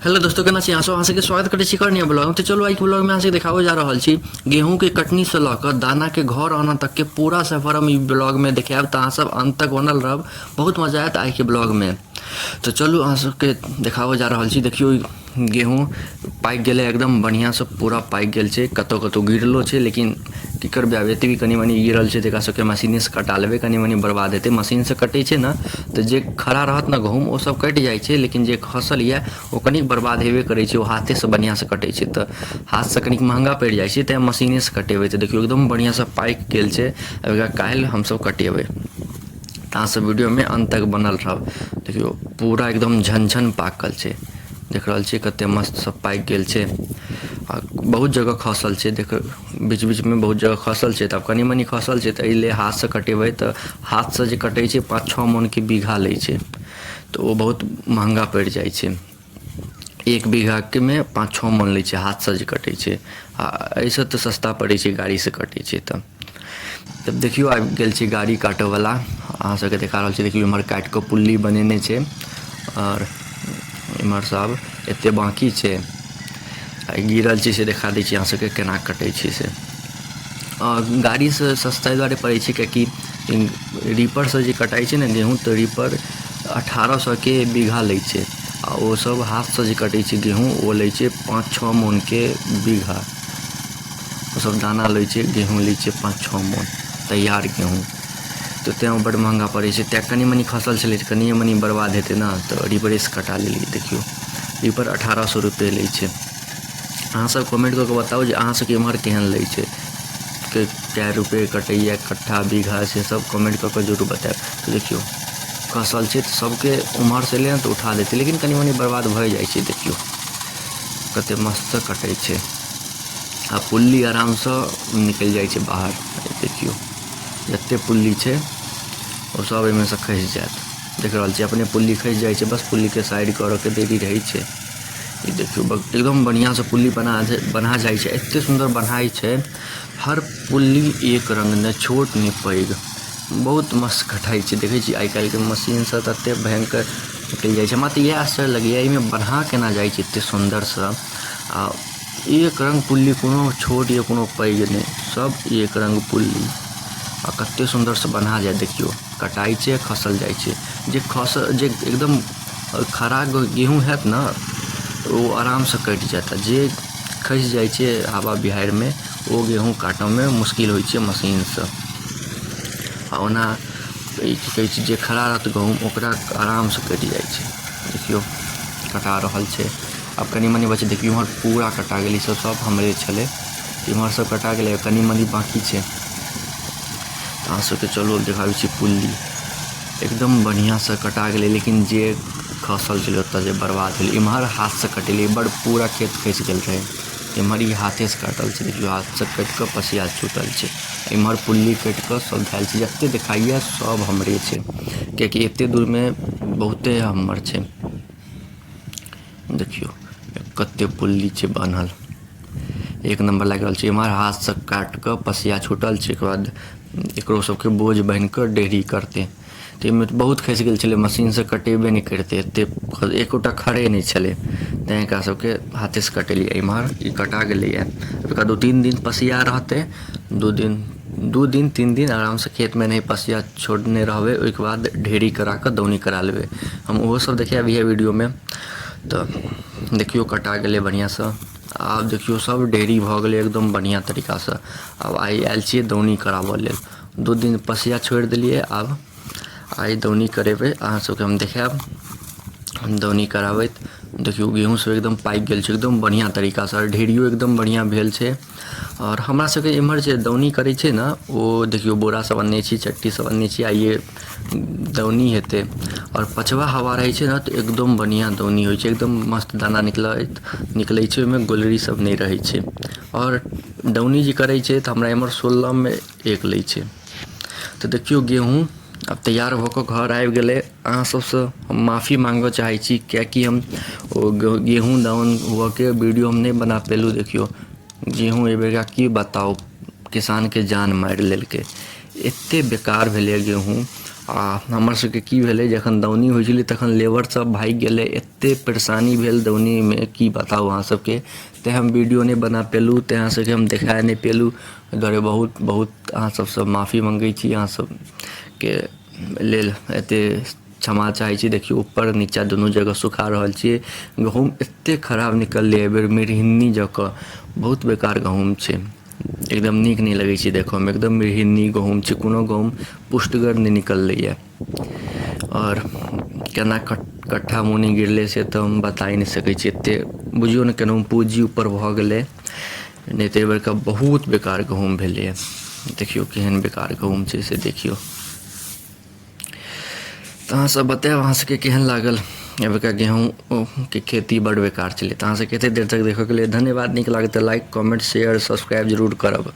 Hello दोस्तों, केना छी अहाँ सब? अहाँ सबके स्वागत करै छी करनिया ब्लॉग। तऽ चलू आइके ब्लॉगमे अहाँ सबके देखाबै जा रहल छी गेहूँके कटनीसँ लऽ कऽ दानाके घर आना तकके पूरा सफर हम ई ब्लॉगमे देखायब। तऽ अहाँ सब अन्त तक बनल रहब, बहुत मजा आयत आइके ब्लॉगमे। तऽ चलू अहाँ सबके देखाबै जा रहल छी। देखियौ, गेहूँ पाकि गेलै, एकदम बढ़िआँसँ पूरा पाकि गेल छै। कतहु कतहु गिरलो छै, लेकिन की करबै आब, एतबी कनि मनि गिरल छै तऽ एकरा सबके मशीनेसँ कटा लेबै। कनि मनि बर्बाद हेतै। मशीनसँ कटै छै ने तऽ जे खड़ा रहत ने गहूँम, ओ सब कटि जाइ छै, लेकिन जे खसल यऽ ओ कनि बर्बाद हेबे करै छै। ओ हाथेसँ बढ़िआँसँ कटै छै तऽ हाथसँ कनिक महगा पड़ि जाइ छै, तैँ मशीनेसँ कटेबै। तऽ देखियौ, एकदम बढ़िआँसँ पाकि गेल छै। आब एकरा काल्हि हमसब कटेबै। तऽ अहाँसब वीडियोमे अन्त तक बनल रहब। देखियौ, पूरा एकदम झनझन पाकल छै। देख रहल छियै, कते मस्तसँ पाकि गेल छै आ बहुत जगह खसल छै। देख, बीच बीचमे बहुत जगह खसल छै। तऽ आब कनि मनि खसल छै तऽ एहि लेल हाथसँ कटेबै। तऽ हाथसँ जे कटै छै, 5-6 मोनके बीघा लै छै, तऽ ओ बहुत महगा पड़ि जाइ छै। एक बीघाके मे 5-6 मोन लै छै हाथसँ जे कटै छै। आ एहिसँ तऽ सस्ता पड़ै छै गाड़ीसँ कटै छै। तऽ तब देखियौ, आबि गेल छै गाड़ी काटऽवला। अहाँ सबके देखा रहल छी। देखियौ, इम्हर काटि कऽ पुल्ली बनेने छै आओर इम्हर सब एते बाँकी छै आ गिरल छै, से देखा दै छी अहाँ सबके केना कटै छै से। गाड़ीसँ सस्ता एहि दुआरे पड़ै छै किएकि रीपरसँ जे कटाइ छै ने गेहूँ, तऽ रीपर 1800के बीघा लै छै आ ओ सब हाथसँ जे कटै छै गेहूँ, ओ लै छै 5-6 मोनके बीघा। ओ सब दाना लै छै, गेहूँ लै छै 5-6 मोन तैयार गेहूँ, तऽ तैँ ओ बड्ड महगा पड़ै छै। तैँ कनि मनि खसल छलै तऽ कनिए मनि बर्बाद हेतै ने, तऽ रीपरेसँ कटा लेलियै। देखियौ, रीपर 1800 रुपैए लै छै। अहाँसभ कमेन्ट कऽ कऽ बताउ जे अहाँ सबके एम्हर केहन लै छै, के कए रुपैए कटैए कट्ठा बीघा, से सब कमेन्ट कऽ कऽ जरूर बतायब। तऽ देखियौ, खसल छै तऽ सबके ओम्हरसँ एलै ने तऽ उठा देतै, लेकिन कनि मनि बर्बाद भए जाइ छै। देखियौ, कते मस्तसँ कटै छै आ पुल्ली आरामसँ निकलि जाइ छै बाहर। देखियौ, जते पुल्ली छै ओ सब एहिमे सँ खसि जायत। देख रहल छी, अपने पुल्ली खसि जाइ छै, बस पुल्लीके साइड करऽके देरी रहै छै। ई देखियौ, एकदम बढ़िआँसँ पुल्ली बना बन्हा जाइ छै। एते सुन्दर बन्हाइ छै, हर पुल्ली एक रङ्ग, ने छोट ने पैघ। बहुत मस्त कटाइ छै। देखै छी, आइ काल्हिके मशीनसँ तते भयङ्कर निकलि जाइ छै। हमरा तऽ इएह आश्चर्य लगैए, एहिमे बन्हा केना जाइ छै एते सुन्दरसँ आ एक रङ्ग पुल्ली, कोनो छोट या कोनो पैघ नहि, सब एक रङ्ग पुल्ली आ कते सुन्दरसँ बन्हा जाय। देखियौ, कटाइ छै, खसल जाइ छै। जे खस जे एकदम खड़ा गेहूँ हैत ने, ओ आरामसँ कटि जायत आ जे खसि जाइ छै हवा बिहाड़िमे, ओ गेहूँ काटऽमे मुश्किल होइ छै मशीनसँ। आ ओना ई की कहै छै, जे खड़ा रहत गहूँम, ओकरा आरामसँ कटि जाइ छै। देखियौ, कटा रहल छै। आब कनि मनि बचै। देखियौ, इम्हर पूरा कटा गेल। ई सब सब हमरे छलै। इम्हर सब कटा गेलै, कनि मनि बाँकी छै। तऽ अहाँ सबके चलू देखाबै छी। पुल्ली एकदम बढ़िआँसँ कटा गेलै, लेकिन जे खसल छलै ओतऽ जे बर्बाद भेलै। इम्हर हाथसँ कटेलियै, बड़ पूरा खेत खसि गेल रहै। एम्हर ई हाथेसँ काटल छै। देखियौ, हाथसँ काटि कऽ पसिया छूटल छै। एम्हर पुल्ली काटि कऽ सब धएल छै। जते देखाइए सब हमरे छै, किएकि एते दूरमे बहुते हमर छै। देखियौ, कते पुल्ली छै बान्हल, एक नम्बर लागि रहल छै। एम्हर हाथसँ काटि कऽ पसिया छूटल छै। ओकर बाद एकरो सबके बोझ बान्हि कऽ डेरी करतै। तऽ एहिमे बहुत खसि गेल छलै, मशीनसँ कटेबे नहि करितै, एतेक एकोटा खड़े नहि छलै, तैँ एकरा सबके हाथेसँ कटेलियै। एम्हर ई कटा गेलैए। एकरा 2-3 दिन पसिया रहतै, 2 दिन, 2 दिन 3 दिन आरामसँ खेतमे नहि पसिया छोड़ने रहबै। ओहिके बाद ढेरी करा कऽ दौनी करा लेबै। हम ओहो सब देखायब इएह वीडियोमे। तऽ देखियौ, कटा गेलै बढ़िआँसँ। आब देखियौ, सब ढेरी भऽ गेलै एकदम बढ़िआँ तरीकासँ। आब आइ आयल छियै दौनी कराबऽ लेल। 2 दिन पसिया छोड़ि देलियै, आब आइ दौनी करेबै। अहाँ सबके हम देखायब दौनी कराबैत। देखियौ, गेहूँ सब एकदम पाकि गेल छै, एकदम बढ़िआँ तरीकासँ। ढेरियो एकदम बढ़िआँ भेल छै। आओर हमरा सबके एम्हर जे दौनी करै छै ने, ओ देखियौ, बोरा सब अनने छी, चट्टी सब अनने छी। आइए दौनी हेतै। आओर पछबा हवा रहै छै ने, तऽ एकदम बढ़िआँ दौनी होइ छै। एकदम मस्त दाना निकलैत निकलै छै, ओहिमे गोलरी सब नहि रहै छै। आओर दौनी जे करै छै तऽ हमरा एम्हर 16मे एक लै छै। तऽ देखियौ, गेहूँ आब तैयार भऽ कऽ घर आबि गेलै। अहाँ सबसँ हम माफी माँगऽ चाहै छी, किएकि हम ओ गेहूँ दाउन हुअके वीडियो हम नहि बना पेलहुँ। देखियौ, गेहूँ एहिबेरका की बताउ, किसानके जान मारि लेलकै। एतेक बेकार भेलै गेहूँ। आ हमर सबके की भेलै, जखन दौनी होइ छलै तखन लेबर सब भागि गेलै। एते परेशानी भेल दौनीमे की बताउ अहाँ सबके। तेँ हम वीडियो नहि बना पेलहुँ, तेँ अहाँ सबके हम देखा नहि पेलहुँ। एहि दुआरे बहुत बहुत अहाँ सबसँ माफी मङ्गै छी, अहाँ सबके लेल एते क्षमा चाहै छी। देखियौ ऊपर नीचा दुनू जगह सुखा रहल छियै। गहूँम एते खराब निकललै एहिबेर, मिरहिन्नी जकाँ बहुत बेकार गहूँम छै, एकदम नीक नहि लगै छै देखऽमे, एकदम मिरहिन्नी गहूँम छै, कोनो गहूँम पुष्टगर नहि निकललैए। आओर केना कट्ठा मुनी गिरलै से तऽ हम बताए नहि सकै छी। एतेक बुझियौ ने केनाहु पूँजी ऊपर भऽ गेलै, नहि तऽ एहिबेरका बहुत बेकार गहूँम भेलैए। देखियौ केहन बेकार गहूँम छै से देखियौ। तऽ अहाँसभ बतायब अहाँ सबके केहन लागल एहिबेरका गेहूँके खेती? बड्ड बेकार छलै। तऽ अहाँ सबके एतेक देर तक देखऽके लेल धन्यवाद। नीक लागत तऽ लाइक, कमेंट, शेयर, सब्सक्राइब जरूर करब।